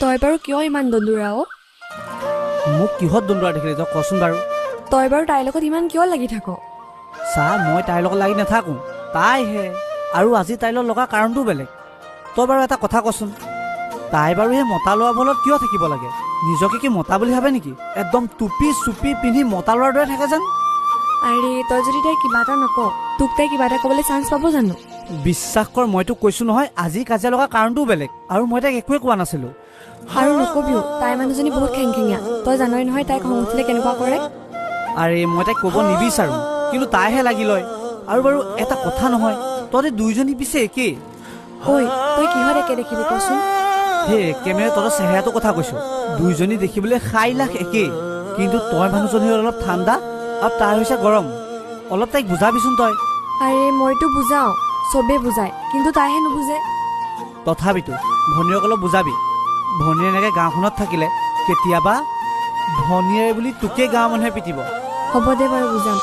তই বাৰু কিয় ইমান দন্দুৰা অ? মোক কিহত দন্দুৰা দেখিলি তই কচোন বাৰু? তই বাৰু তাইৰ লগত ইমান কিয় লাগি থাক? চা, মই তাইৰ লগত লাগি নাথাকোঁ, তাইহে। আৰু আজি তাইৰ লগত লগা কাৰণটোও বেলেগ। তই বাৰু এটা কথা কচোন, তাই বাৰু সেই মতা লোৱা বলত কিয় থাকিব লাগে? নিজকে কি মতা বুলি ভাবে নেকি? একদম টুপি চুপি পিন্ধি মতা লোৱাৰ দৰে থাকে যেন। আৰে তই যদি তাই কিবা এটা নক, তোক তাই কিবা এটা ক'বলৈ চান্স পাব জানো? বিশ্বাস কৰ, মই তোক কৈছো নহয়, আজি কাজিয়া লগা কাৰণটোও বেলেগ। আৰু মই তাইক একোৱে কোৱা নাছিলো। আৰু নকবিও, তাই মানুহজনী বহুত খেংখেঙীয়া। তই জানই নহয় তাই খং উঠিলে কেনেকুৱা কৰে। আৰে মই তাইক ক'ব নিবিচাৰো, কিন্তু তাইহে লাগি লয়। আৰু বাৰু এটা কথা নহয়, তহঁতে দুইজনী পিছে একেই। ঐ, তই কিহত একে দেখিবি কচোন? সেই একে মানে তহঁতৰ চেহেৰাটোৰ কথা কৈছো। দুইজনী দেখিবলৈ 7 লাখ একেই, কিন্তু তই মানুহজনী হ'ল অলপ ঠাণ্ডা আৰু তাই হৈছে গৰম। অলপ তাইক বুজাবিচোন তই। আৰে মইতো বুজাও, চবেই বুজায়, কিন্তু তাইহে নুবুজে। তথাপিতো ভনীয়েক অলপ বুজাবি। ভনীয়ে এনেকৈ গাঁওখনত থাকিলে কেতিয়াবা ভনীয়েৰে বুলি তোকে গাঁৱৰ মানুহে পিটিব। হ'ব দে বাৰু, বুজাম।